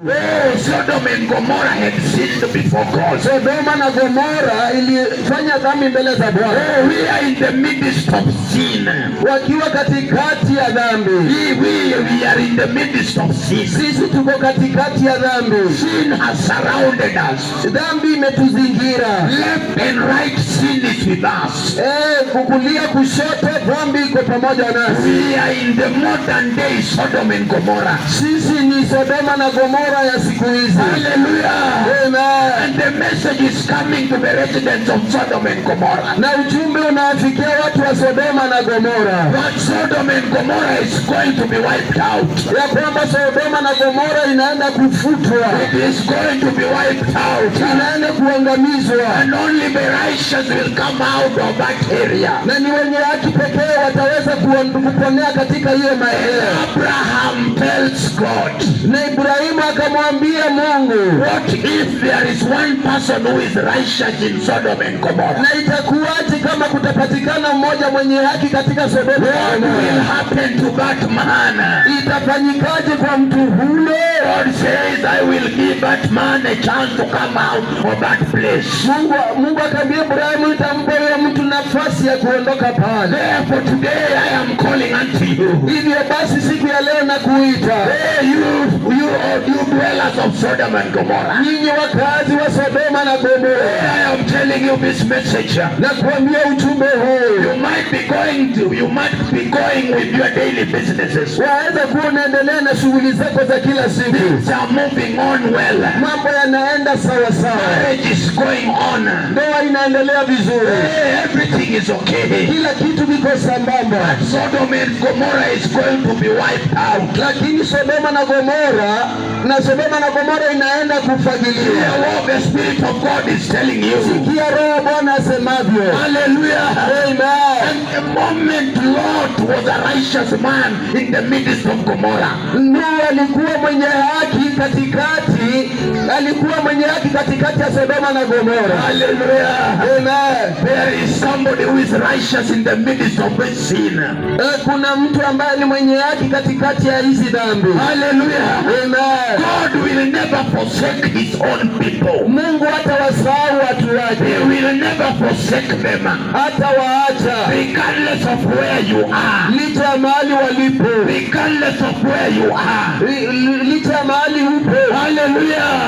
Oh, Sodom and Gomorrah had sinned before God. Sodoma na Gomora ilifanya dhambi mbele za Bwana, Oh, we are in the midst of sin. Wakiwa katikati ya dhambi. We are in the midst of sin. Sisi tuko katikati ya dhambi. Sin has surrounded us. Dhambi imetuzingira. Left and right, sin is with us. Eh, kukulia kushoto, dhambi iko pamoja nasi. We are in the modern day Sodom and Gomorrah. Sisi ni Sodoma na Gomora ya siku hizi. Hallelujah. Amen. And the message is coming to the residents of Sodom and Gomorrah. Na ujumbe unawafikia watu wa Sodoma na Gomora That Sodom and Gomorrah is going to be wiped out. Ya kwamba Sodoma na Gomora inaenda kufutwa, It is going to be wiped out. Inaenda kuangamizwa, And only the righteous will come out of that area. Na ni wenye haki pekee wataweza kuponea katika hiyo maeneo. Abraham tells God, Na Ibrahimu akamwambia Mungu, "What if there is one person who is righteous in Sodom and Gomorrah? Na itakuwaje kama kutapatikana mmoja mwenye haki katika Sodoma na What will Gomora? Happen to that man?" Itafanyikaje kwa mtu huyo? God says, "I will give that man a chance to come out of that place." Mungu akaambia Ibrahimu, nitampa huyo mtu nafasi ya kuondoka pale. Therefore, today I am calling unto you. Hivyo basi siku ya leo nakuita. Hey, you, all you dwellers of Sodom and Gomorrah. Nyinyi wakazi wa Sodoma na Gomora, I am telling you this message. Nakuambia ujumbe huu. You might be going with your daily businesses. Waweza kuwa unaendelea na shughuli zako za kila siku, Things are moving on well. Mambo yanaenda sawa sawa, Marriage is going on. Ndoa inaendelea vizuri, Hey, everything is okay. kila kitu kiko sambamba. Sodom and Gomorrah is going to be wiped out. Lakini Sodoma na Gomora inaenda kufagiliwa. Hear what the Spirit of God is telling you. Sikia Roho Bwana asemavyo. Hallelujah. Amen. And the moment Lot was a righteous man in the midst of Gomorrah. Nuhu alikuwa mwenye haki katikati, alikuwa mwenye haki katikati ya Sodoma na Gomora. Hallelujah. Amen. There is somebody who is righteous in the midst of this sin. Eh, kuna mtu ambaye ni mwenye haki katikati ya hizi dhambi. Hallelujah. Amen. God will never forsake his own people. Mungu hatawasahau watu He wake, will never forsake them. Hatawaacha Regardless of where you are. Licha ya mahali walipo, Regardless of where you are. Licha ya mahali upo. Hallelujah.